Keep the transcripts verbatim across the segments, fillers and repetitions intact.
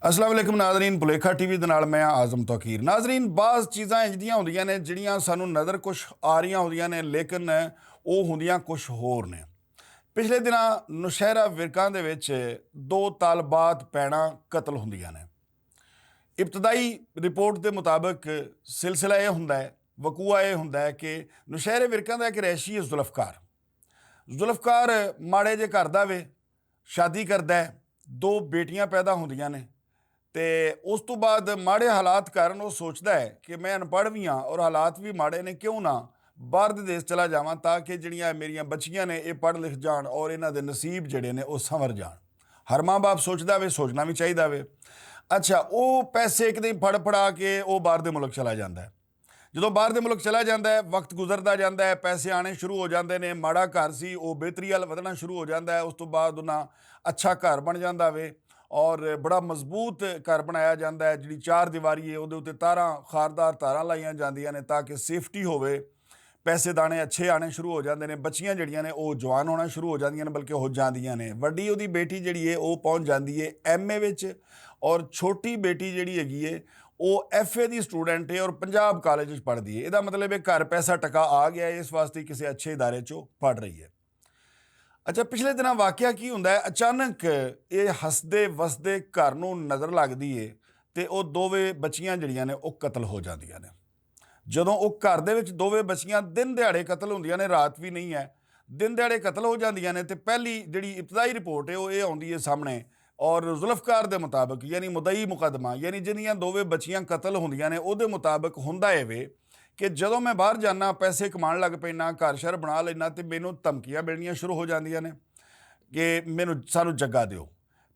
السلام علیکم ناظرین، بلیکھا ٹی وی دے نال میں اعظم توقیر۔ ناظرین، بعض چیزاں انج دیاں ہوندیاں نے جڑیاں سانوں نظر کچھ آ رہیاں ہوندیاں نے، لیکن او ہوندیاں کچھ ہور نے۔ پچھلے دناں نوشہرہ ورکاں دے وچ دو طالبات پیڑاں قتل ہوندیاں نے۔ ابتدائی رپورٹ دے مطابق سلسلہ اے ہوندا ہے، وقوع اے ہوندا ہے کہ نوشہرے ورکاں دا ایک رہائشی ہے ذوالفقار۔ ذوالفقار ماڑے جے گھر دا وے، شادی کردا ہے، دو بیٹیاں پیدا ہوندیاں نے۔ تے اس توں بعد ماڑے حالات کارن او سوچدا ہے کہ میں ان پڑھ وی ہاں اور حالات وی ماڑے نے، کیوں نہ باہر دے دیش چلا جاواں تاکہ جڑیاں میریاں بچیاں نے اے پڑھ لکھ جان اور انہاں دے نصیب جڑے نے او سنور جان۔ ہر ماں باپ سوچدا وے، سوچنا وی چاہیدا وے۔ اچھا، او پیسے ایک دن پڑھ پڑھا کے او باہر دے ملک چلا جاندا ہے۔ جدوں باہر دے ملک چلا جاندا ہے، وقت گزردا جاندا ہے، پیسے آنے شروع ہو جاندے نے، ماڑا گھر سی او بہتری ال ودھنا شروع ہو جاندا ہے۔ اس توں بعد انہاں اچھا گھر بن جاندا وے اور بڑا مضبوط گھر بنایا جاندا ہے۔ جڑی چار دیواری ہے اوہدے اتے تاراں، خاردار تاراں لائیاں جاندیاں نے تاکہ سیفٹی ہووے۔ پیسے دانے اچھے آنے شروع ہو جاندے نے، بچیاں جڑیاں نے او جوان ہونا شروع ہو جاندیاں نے، بلکہ ہو جاندیاں نے۔ وڈی اوہدی بیٹی جڑی ہے او پہنچ جاندی ہے ایم اے وچ، اور چھوٹی بیٹی جڑی ہیگی ہے او ایف اے دی سٹوڈنٹ ہے اور پنجاب کالج وچ پڑھدی ہے۔ ایہدا مطلب ہے گھر پیسہ ٹکا آ گیا ہے، اس واسطے کسے اچھے ادارے چوں پڑھ رہی ہے۔ اچھا، پچھلے دناں واقعہ کی ہوندا ہے، اچانک اے ہسدے وسدے گھر نوں نظر لگدی ہے تے او دووے بچیاں جڑیاں نے او قتل ہو جاندیاں نے۔ جدوں او گھر دے وچ دووے بچیاں دن دیہاڑے قتل ہوندیاں نے، رات وی نہیں ہے، دن دیہاڑے قتل ہو جاندیاں نے تے پہلی جڑی ابتدائی رپورٹ ہے او اے آندی ہے سامنے۔ اور ذوالفقار دے مطابق، یعنی مدعی مقدمہ، یعنی جنیاں دووے بچیاں قتل ہوندیاں نے اوہدے مطابق ہوندا اے وے کہ جدوں میں باہر جانا، پیسے کمان لگ پینا، گھر شہر بنا لینا تے مینوں دھمکیاں ملنیاں شروع ہو جاندیاں نے کہ مینوں، سانوں جگہ دیو۔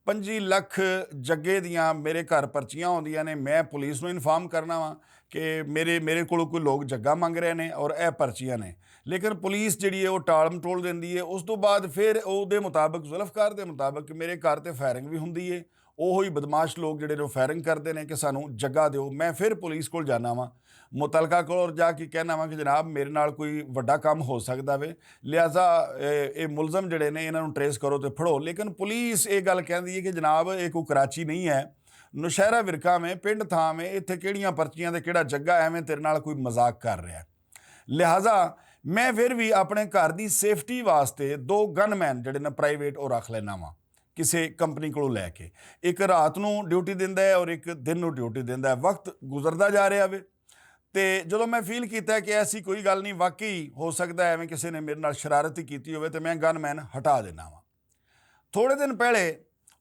پنجی لکھ جگہ دیاں میرے گھر پرچیاں ہوندیاں نے، میں پولیس نوں انفارم کرنا واں کہ میرے میرے کولوں کوئی لوگ جگہ منگ رہے نے اور اے پرچیاں نے۔ لیکن پولیس جڑی ہے او ٹال مٹول دیندی ہے۔ اس توں بعد فیر اوہدے مطابق، ذوالفقار دے مطابق، میرے گھر تے فائرنگ وی ہوندی ہے۔ اوہی بدمعاش لوگ جڑے نے او فائرنگ کردے نے کہ سانوں جگہ دیو۔ میں فیر پولیس کول جانا واں، متعلقہ کول اور جا کے کہنا واں کہ جناب، میرے نال کوئی وڈا کم ہو سکدا وے، لہذا اے ملزم جڑے نے انہاں نوں ٹریس کرو تے پھڑو۔ لیکن پولیس اے گل کہندی ہے کہ جناب، اے کوئی کراچی نہیں ہے، نوشہرہ ورکا میں پنڈ تھاں میں، اتھے کیڑیاں پرچیاں تے کیڑا جگہ ہے، میں تیرے نال کوئی مذاق کر رہا ہے۔ لہذا میں فیر وی اپنے گھر دی سیفٹی واسطے دو گن مین جڑے نے پرائیویٹ او رکھ لینا واں، کسے کمپنی کولوں لے کے۔ اک رات نوں ڈیوٹی دیندا ہے اور اک دن نوں ڈیوٹی دیندا ہے۔ وقت گزردا جا رہیا وے، تے جدوں میں فیل کیتا ہے کہ ایسی کوئی گل نہیں، واقعی ہو سکدا ہے ایویں کسے نے میرے نال شرارت ہی کیتی ہووے، تے میں گن مین ہٹا دینا واں۔ تھوڑے دن پہلے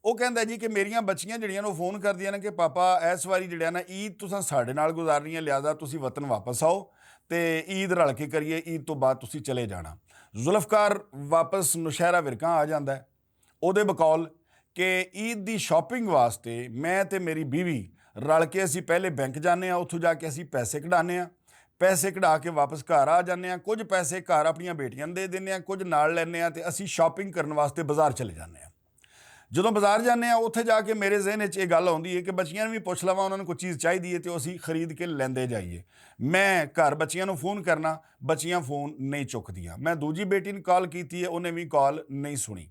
او کہندا ہے جی کہ میریاں بچیاں جڑیاں نوں فون کردیاں نے کہ پاپا، ایس واری جڑیاں نا عید تساں ساڈے نال گزارنی ہے، لہذا تسی وطن واپس آؤ تے عید رل کے کریے، عید توں بعد تسی چلے جانا۔ ذوالفقار واپس نوشہرہ ورکاں آ جاندا ہے۔ اوہدے بقول کہ عید دی شاپنگ واسطے میں تے میری بیوی رل کے اسی پہلے بینک جانے آں، اتھوں جا کے اسی پیسے کڈانے آں، پیسے کڈا کے واپس گھر آ جانے آں، کچھ پیسے گھر اپنیاں بیٹیاں نوں دے دینے آں، کچھ نال لینے آں تے اسی شاپنگ کرن واسطے بازار چلے جانے آں۔ جدوں بازار جانے آں، اتھے جا کے میرے ذہن وچ ایہہ گل آندی ہے کہ بچیاں نوں وی پچھ لواں، انہاں نوں کوئی چیز چاہیدی ہے تے اسی خرید کے لیندے جائیے۔ میں گھر بچیاں نوں فون کرنا، بچیاں فون نہیں چکدیاں۔ میں دوجی بیٹی نوں کال کیتی ہے، انہیں وی کال نہیں سنی۔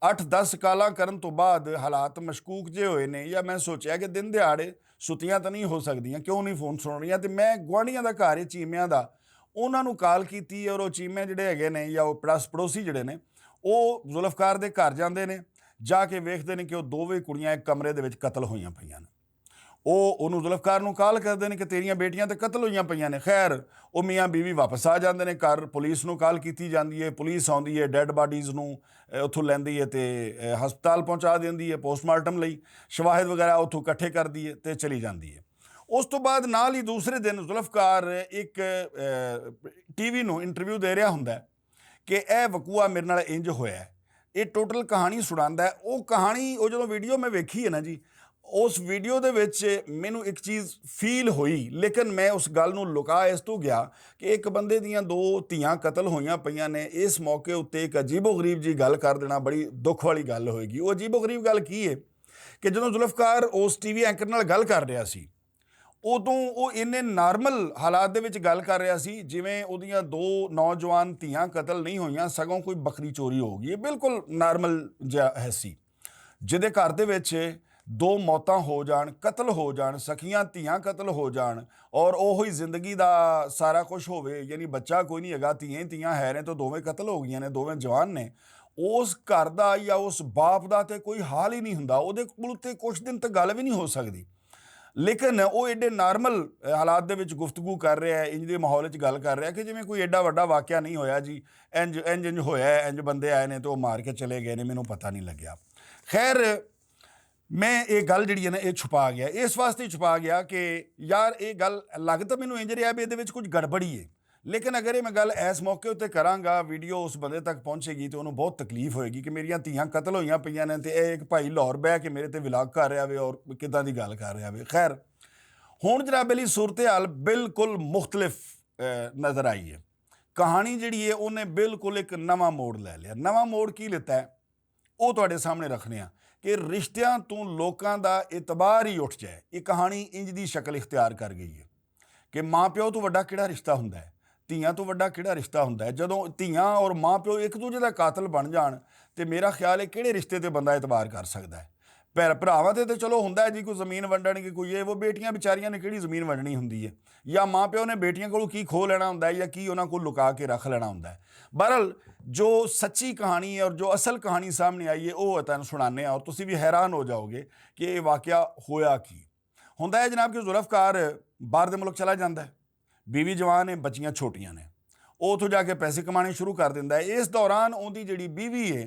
اٹھ دس کالاں کرن توں بعد حالات مشکوک جے ہوئے نے، یا میں سوچیا کہ دن دیہاڑے ستیاں تاں نہیں ہو سکدیاں، کیوں نہیں فون سن رہیاں؟ تے میں گوانڈیاں دا گھر ہے چیمیاں دا، انہاں نوں کال کیتی اور او چیمے جڑے ہیگے نے یا او پڑس پڑوسی جڑے نے، او ذوالفقار دے گھر جاندے نے، جا کے ویکھدے نے کہ او دوویں کڑیاں اک کمرے دے وچ قتل ہوئیاں پئیاں نے۔ او اونوں، ذوالفقار نوں کال کردے نے کہ تیریاں بیٹیاں تے قتل ہوئیاں پئیاں نے۔ خیر، او میاں بیوی واپس آ جاندے نے گھر، پولیس نوں کال کیتی جاندی ہے، پولیس آندی ہے، ڈیڈ باڈیز نوں اتھوں لیندی ہے تے ہسپتال پہنچا دیندی ہے پوسٹ مارٹم لئی، شواہد وغیرہ اتھوں اکٹھے کردی ہے تے چلی جاندی ہے۔ اس توں بعد نال ہی دوسرے دن ذوالفقار اک ٹی وی نوں انٹرویو دے رہیا ہوندا ہے کہ اے وقوعہ میرے نال انج ہویا ہے۔ اے ٹوٹل کہانی سناندا ہے۔ او کہانی، او جدوں ویڈیو میں ویکھی ہے نا جی، اس ویڈیو دے وچ مینوں اک چیز فیل ہوئی، لیکن میں اس گل نوں لکا اس توں گیا کہ اک بندے دیاں دو دھیاں قتل ہوئیاں پئیاں نے، اس موقع اتے اک عجیب و غریب جی گل کر دینا بڑی دکھ والی گل ہوئے گی۔ او عجیب و غریب گل کی ہے کہ جدوں ذوالفقار اس ٹی وی اینکر نال گل کر رہیا سی، ادوں او انہیں نارمل حالات دے وچ گل کر رہیا سی جویں اودیاں دو نوجوان دھیاں قتل نہیں ہوئیاں، سگوں کوئی بکری چوری ہو گئی ہے، بالکل نارمل جا ہے سی۔ جدے گھر دے وچ دو موتاں ہو جان، قتل ہو جان، سکیاں تیاں قتل ہو جان، اور اوہی زندگی دا سارا کچھ ہووے، یعنی بچہ کوئی نہیں ہیگا، تیاں ہی تیاں ہے نے، تو دوویں قتل ہو گئیاں نے، دوویں جوان نے۔ اس گھر دا یا اس باپ دا تے کوئی حال ہی نہیں ہوندا، اوہدے کول تے کچھ دن تے گل وی نہیں ہو سکدی۔ لیکن او ایڈے نارمل حالات دے وچ گفتگو کر رہا ہے، انج دے ماحول وچ گل کر رہا ہے کہ جویں کوئی ایڈا وڈا واقعہ نہیں ہویا جی، انج انج انج ہویا ہے، انج بندے آئے نے تے او مار کے چلے گئے نے، مینوں پتہ نہیں لگیا۔ خیر، میں یہ گل جڑی ہے نا، یہ چھپا گیا، اس واسطے چھپا گیا کہ یار، یہ گل لگ تو مینوں انج رہا بھی یہ کچھ گڑبڑی ہے۔ لیکن اگر یہ میں گل اس موقع اتنے کراں گا، ویڈیو اس بندے تک پہنچے گی تو انہوں بہت تکلیف ہوئے گی کہ میریاں دھیاں قتل ہوئیاں پئیاں نے تے اے ایک بھائی لاہور بہ کے میرے تے ولاگ کر رہا وے اور کداں دی گل کر رہا وے۔ خیر، ہن جناب علی، صورتحال بالکل مختلف نظر آئی ہے۔ کہانی جڑی ہے انہیں بالکل ایک نواں موڑ لے لیا۔ نواں موڑ کی لیتا ہے؟ وہ تہاڈے سامنے رکھنے آ کہ رشتیاں تو لوکاں دا اعتبار ہی اٹھ جائے۔ یہ کہانی انج دی شکل اختیار کر گئی ہے کہ ماں پیو تو وڈا کیڑا رشتہ ہوندا ہے، دھیاں تو وڈا کیڑا رشتہ ہوندا ہے؟ جدوں دھیاں اور ماں پیو ایک دوجے دا قاتل بن جان، تے میرا خیال ہے کیڑے رشتے تے بندہ اعتبار کر سکدا ہے؟ بھراواں تے تے چلو ہوندا ہے جی، کوئی زمین ونڈن گے، کوئی یہ وہ، بیٹیاں بیچاریاں نے کیڑی زمین ونڈنی ہوندی ہے؟ یا ماں پیو نے بیٹیاں کولوں کی کھو لینا ہوندا ہے یا کی انہاں کول لکا کے رکھ لینا ہوندا ہے؟ بہرحال، جو سچی کہانی ہے اور جو اصل کہانی سامنے آئی ہے، وہ تانوں سنانے آں اور تسی بھی حیران ہو جاؤ گے کہ یہ واقعہ ہویا کی۔ ہوندا ہے جناب کہ ذوالفقار باہر دے ملک چلا جاندا ہے، بیوی جوان ہے، بچیاں چھوٹیاں نے، وہ اتھوں جا کے پیسے کمانے شروع کر دیندا ہے۔ اس دوران اوندی جڑی بیوی ہے،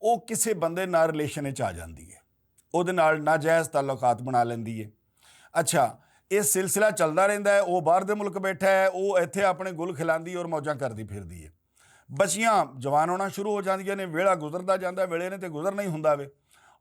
وہ کسے بندے نال ریلیشن وچ آ جاندی ہے، اودے نال ناجائز تعلقات بنا لیندی ہے۔ اچھا، یہ سلسلہ چلدا رہندا ہے، وہ باہر دے ملک بیٹھا ہے، وہ ایتھے اپنے گل کھلاندی اور موجاں کردی پھردی ہے۔ بچیاں جوان ہونا شروع ہو جاندیاں نے، ویلا گزردا جاندا ہے، ویلے نے تے گزرنا ہی ہوندا وے۔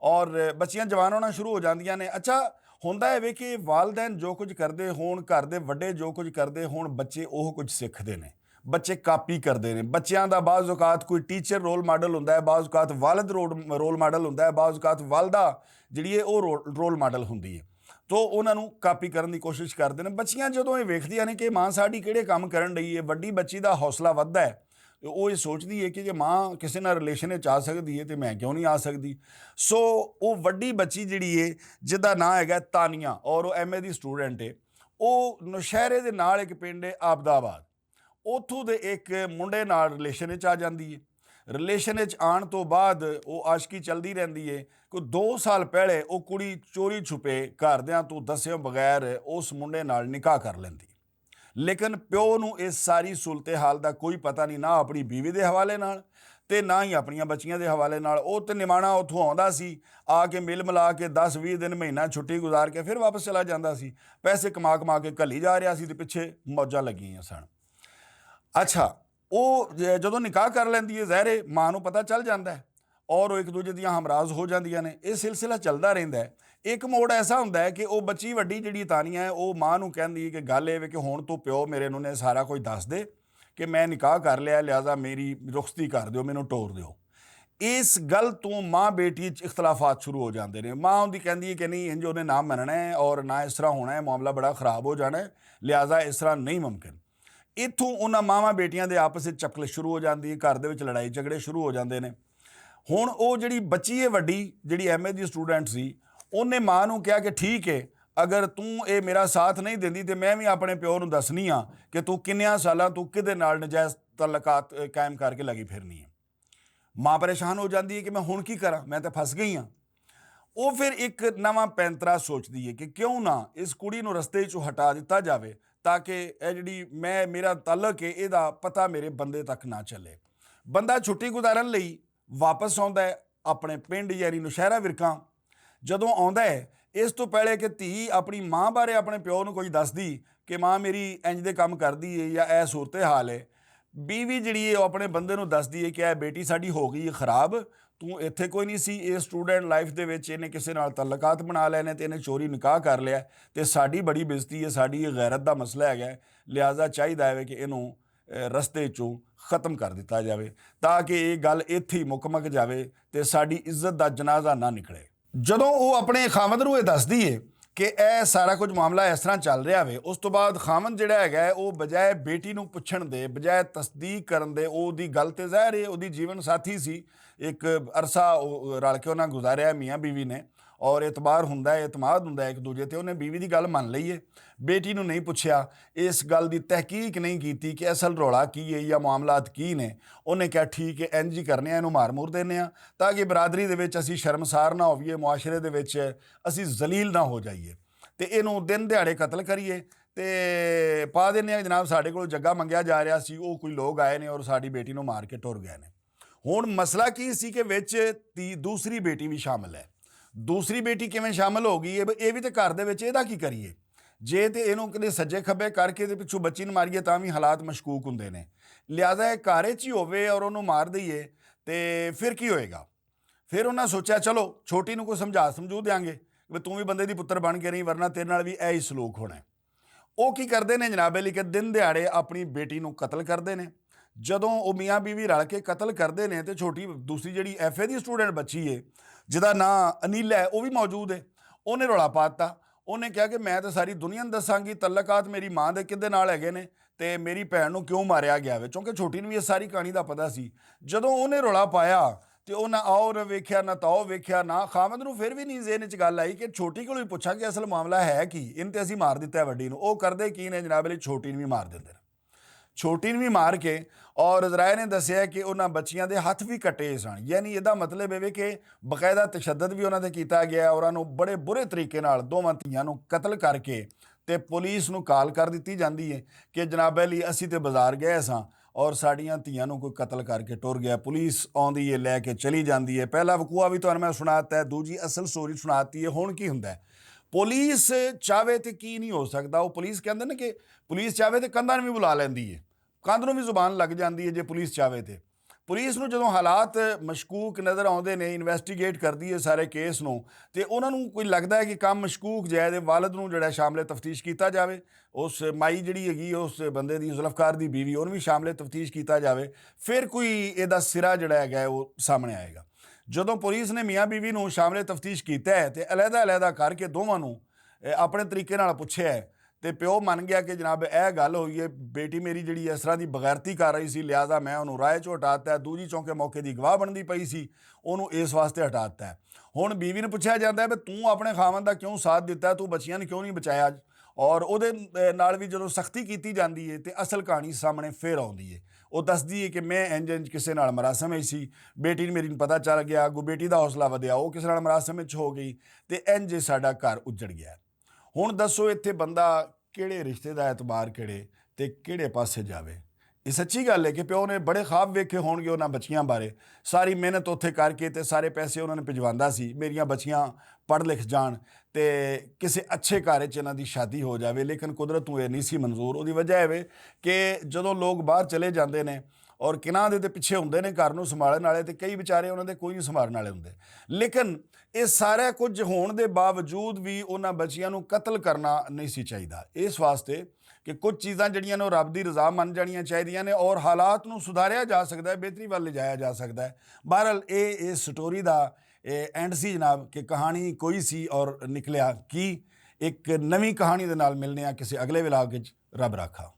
اور بچیاں جوان ہونا شروع ہو جاندیاں نے۔ اچھا، ہوندا ہے وے کہ والدین جو کچھ کردے ہون، گھر دے وڈے جو کچھ کردے ہون، بچے وہ کچھ سکھدے نے، بچے کاپی کردے نے۔ بچیاں دا بعض اوقات کوئی ٹیچر رول ماڈل ہوندا ہے، بعض اوقات والد رول ماڈل ہوندا ہے، بعض اوقات والدہ جڑی ہے وہ رول ماڈل ہوندی ہے۔ تو انہاں نوں کاپی کرن دی کوشش کردے نے۔ بچیاں جدوں یہ ویکھدیاں نے کہ ماں ساڈی کیڑے کم کرن رہی ہے، وڈی بچی دا حوصلہ ودھدا ہے۔ تے او یہ سوچدی ہے کہ جے ماں کسے نال ریلیشن وچ آ سکدی ہے تے میں کیوں نہیں آ سکدی؟ سو او وڈی بچی جڑی ہے، جدا ناں ہے تانیہ اور او ایم اے دی سٹوڈنٹ ہے، او نوشہرے دے نال ایک پنڈ ہے آبد آباد، اوتھوں دے ایک منڈے نال ریلیشن وچ آ جاندی ہے۔ ریلیشن وچ آن تو بعد او عاشقی چلدی رہندی ہے۔ کوئی دو سال پہلے او کڑی چوری چھپے گھر دیاں تو دسیوں بغیر اس منڈے نال نکاح کر لیندی۔ لیکن پیو نوں اس ساری صورتحال دا کوئی پتہ نہیں، نہ اپنی بیوی دے حوالے نال تے نہ ہی اپنیاں بچیاں دے حوالے نال۔ او تے نمانا اتھوں آوندا سی، آ کے مل ملا کے دس ویہہ دن، مہینہ چھٹی گزار کے پھر واپس چلا جاندا سی۔ پیسے کما کما کے گھلی جا رہیا سی تے پچھے موجاں لگیاں سن۔ اچھا، او جدوں نکاح کر لیندی ہے، ظاہر ہے ماں نوں پتہ چل جاندا ہے اور او ایک دوجے دیاں ہمراز ہو جاندیاں نے۔ یہ سلسلہ چلدا رہندا ہے۔ ایک موڑ ایسا ہوندا ہے کہ او بچی وڈی جڑی تانیہ ہے، او ماں نوں کہندی ہے کہ گل اے وے کہ ہن تو پیو میرے نوں نے سارا کچھ دس دے کہ میں نکاح کر لیا، لہذا میری رخصتی کر دیو، مینوں ٹور دیو۔ اس گل تو ماں بیٹی وچ اختلافات شروع ہو جاندے نے۔ ماں اوندی کہندی ہے کہ نہیں، انج اونے نہ مننا ہے اور نہ اس طرح ہونا ہے، معاملہ بڑا خراب ہو جانا ہے، لہذا اس طرح نہیں ممکن۔ اتھوں انہاں ماواں بیٹیاں دے آپس وچ چکل شروع ہو جاندی ہے، گھر دے وچ لڑائی جھگڑے شروع ہو جاندے نے۔ ہن او جڑی بچی ہے وڈی، جڑی ایم اے دی سٹوڈنٹ سی، اونے ماں نوں کہیا کہ ٹھیک ہے، اگر توں اے میرا ساتھ نہیں دیندی تے میں وی اپنے پیو نوں دسنی ہاں کہ توں کنیاں سالاں توں کدے نال نجائز تعلقات، اے، قائم کر کے لگی پھرنی ہے۔ ماں پریشان ہو جاندی ہے کہ میں ہن کی کراں، میں تے پھس گئی ہاں۔ او پھر ایک نواں پینترا سوچدی ہے کہ کیوں نہ اس کڑی نوں رستے چوں ہٹا دتا جاوے، تاکہ اے جڑی میں، میرا تعلق ہے، اے دا پتہ میرے بندے تک نہ چلے۔ بندہ چھٹی گزارن لئی واپس آندا ہے اپنے پنڈ، یعنی نوشہرہ ورکاں۔ جدوں آندا ہے، اس تو پہلے کہ دھی اپنی ماں بارے اپنے پیو نوں کچھ دسدی کہ ماں میری انج دے کم کردی ہے یا اے صورتحال ہے، بیوی جڑی ہے، او اپنے بندے نوں دسدی ہے کہ اے بیٹی ساڈی ہو گئی ہے خراب، توں ایتھے کوئی نہیں سی، اے سٹوڈنٹ لائف دے وچ اینے کسے نال تعلقات بنا لینے تے اینے چوری نکاح کر لیا ہے، تے ساڈی بڑی بےزتی ہے، ساڈی اے غیرت دا مسئلہ ہے، لہذا چاہیدا ہے کہ اینوں، اے، رستے چوں ختم کر دتا جاوے، تاکہ اے گل ایتھے ہی مکمک جاوے تے ساڈی عزت دا جنازہ نہ نکلے۔ جدوں او اپنے خاوند نوں اے دسدی ہے کہ اے سارا کچھ معاملہ اس طرح چل رہا وے، اس تو بعد خاوند جڑا ہے، او بجائے بیٹی نوں پچھن دے، بجائے تصدیق کرن دے، او دی گل تے ظاہر ہے، او دی جیون ساتھی سی، ایک عرصہ او رل کے انہاں گزاریا میاں بیوی نے۔ اور اعتبار ہوندا ہے، اعتماد ہوندا ہے ایک دوجے تے، انہیں بیوی دی گل من لئی ہے، بیٹی نوں نہیں پچھیا، اس گل دی تحقیق نہیں کیتی کہ اصل رولا کی ہے یا معاملات کی نے۔ انہیں کہا، "ٹھیک ہے، انج ہی کرنے آ، اینوں مار مور دینے آ، تاکہ برادری دے وچ اسی شرمسار نہ ہوئیے، معاشرے دے وچ اسی ذلیل نہ ہو جائیے، تے اینوں دن دیہاڑے قتل کریے، تے پا دینے آ جناب، ساڈے کولوں جگہ منگیا جا رہیا سی، او کوئی لوگ آئے نے اور ساڈی بیٹی نوں مار کے ٹر گئے نے۔" ہن مسئلہ کی سی کہ وچ تی-، دوسری بیٹی وی شامل ہے۔ دوسری بیٹی کیویں شامل ہو گئی ہے؟ اے وی تے گھر دے وچ، ایدا کی کریے؟ جے تے اینوں کدے سجے کھبے کر کے تے پچھوں بچی نوں ماریے، تاں وی حالات مشکوک ہوندے نے۔ لہذا اے گھر وچ ہی ہووے اور اونوں مار دئیے، تے پھر کی ہوئے گا؟ پھر انہاں سوچیا، "چلو، چھوٹی نوں کوئی سمجھا سمجھو دیاں گے، وی توں وی بندے دی پتر بن کے رہی، ورنہ تیرے نال وی اے ہی سلوک ہونا ہے۔" او کی کردے نے جناب علی کہ دن دیہاڑے اپنی بیٹی نوں قتل کردے نے۔ جدوں او میاں بیوی رل کے قتل کردے نے، تے چھوٹی دوسری جڑی ایف اے دی سٹوڈنٹ بچی ہے، جدا ناں انیلا ہے، او وی موجود ہے۔ اونے رولا پا دتا۔ اونے کہا کہ میں تے ساری دنیا نوں دساں گی، تعلقات میری ماں دے کدے نال ہیگے نے، تے میری بھن نوں کیوں ماریا گیا وے؟ کیونکہ چھوٹی نوں وی اس ساری کہانی دا پتہ سی۔ جدوں اونے رولا پایا، تے اونا آؤ نہ ویکھیا، نہ تاؤ ویکھیا، نہ خاوند نوں پھر وی نہیں ذہن وچ گل آئی کہ چھوٹی کولوں وی پچھاں کہ اصل معاملہ ہے کی؟ ان تے اسی مار دتا ہے وڈی نوں۔ او کردے کی نے جناب علی؟ چھوٹی نوں وی مار دیندے نے۔ چھوٹی نوں وی مار کے، اور ذرائع نے دسیا کہ انہاں بچیاں دے ہتھ وی کٹے سن۔ یعنی ایدا مطلب اے وے کہ باقاعدہ تشدد وی انہاں تے کیتا گیا ہے، اور انہاں نوں بڑے برے طریقے نال دوواں دھیاں نوں قتل کر کے تے پولیس نوں کال کر دتی جاندی ہے کہ جناب علی، اسی تے بازار گئے ساں اور ساڈیاں دھیاں نوں کوئی قتل کر کے ٹر گیا۔ پولیس آندی ہے، لے کے چلی جاندی ہے۔ پہلا وقوع وی تہانوں میں سناتا ہے، دوجی اصل سٹوری سناتی ہے۔ ہن کی ہوندا ہے؟ پولیس چاہے تے کی نہیں ہو سکدا؟ او پولیس کہندے نے کہ پولیس چاہے تے کندھاں نوں وی بلا لیندی ہے، کندھ نوں وی زبان لگ جاندی ہے جے پولیس چاہے تے۔ پولیس نوں جدوں حالات مشکوک نظر آوندے نے، انویسٹیگیٹ کردی ہے سارے کیس نوں، تے انہاں نوں کوئی لگدا ہے کہ کم مشکوک جائے، تے والد نوں جڑا شامل تفتیش کیتا جاوے، اس مائی جڑی ہیگی اس بندے دی، ذوالفقار دی بیوی، انہوں وی شامل تفتیش کیتا جاوے، پھر کوئی ایدا سرا جڑا ہیگا ہے، او سامنے آئے گا۔ جدوں پولیس نے میاں بیوی نوں شامل تفتیش کیتا ہے تے علیحدہ علیحدہ کر کے دوواں نوں، اے، اپنے طریقے نال پچھیا ہے، تے پیو من گیا کہ جناب، اے گل ہوئی ہے، بیٹی میری جڑی اس طرح دی بغیرتی کر رہی سی، لہذا میں انہوں رائے چوں ہٹا دتا ہے۔ دوجی چونکہ موقع دی گواہ بندی پئی سی، انہوں اس واسطے ہٹا دتا ہے۔ ہن بیوی نوں پچھیا جاندا ہے، "بھئی، توں اپنے خاوند دا کیوں ساتھ دتا ہے؟ توں بچیاں نوں کیوں نہیں بچایا؟" اور اودے، اے، نال وی جدوں سختی کیتی جاندی ہے، تے اصل کہانی سامنے پھر آوندی ہے۔ او دسدی ہے کہ میں انج انج کسے نال مراسم وچ سی، بیٹی نوں میری نوں پتہ چل گیا، اگوں بیٹی دا حوصلہ ودھیا، او کسے نال مراسم وچ ہو گئی، تے انج ساڈا گھر اجڑ گیا۔ ہن دسو، اتھے بندہ کیڑے رشتے دا اعتبار کیڑے، تے کیڑے پاسے جاوے؟ یہ سچی گل ہے کہ پیو نے بڑے خواب ویکھے ہون گے انہاں بچیاں بارے۔ ساری محنت اتھے کر کے تے سارے پیسے انہاں نے پجواندا سی، میریاں بچیاں پڑھ لکھ جان تے کسے اچھے گھر وچ انہاں دی شادی ہو جاوے، لیکن قدرت نوں اے نہیں سی منظور۔ اودی وجہ اے وے کہ جدوں لوگ باہر چلے جاندے نے اور کناں دے تے پچھے ہوندے نے گھر نوں سنبھالن والے، تے کئی بیچارے انہاں دے کوئی نہیں سنبھالن والے ہوندے۔ لیکن اے سارا کچھ ہون دے باوجود وی انہاں بچیاں نوں قتل کرنا نہیں سی چاہیدا، اس واسطے کہ کچھ چیزاں جڑیاں نے، او رب دی رضا من جانیاں چاہیدیاں نے اور حالات نوں سدھاریا جا سکدا ہے، بہتری ول لے جایا جا سکدا ہے۔ بہرحال، اے اس سٹوری دا اے اینڈ سی جناب، کہ کہانی کوئی سی اور نکلیا کی۔ ایک نویں کہانی دے نال ملنے آ کسے اگلے ولاگ وچ۔ رب راکھا۔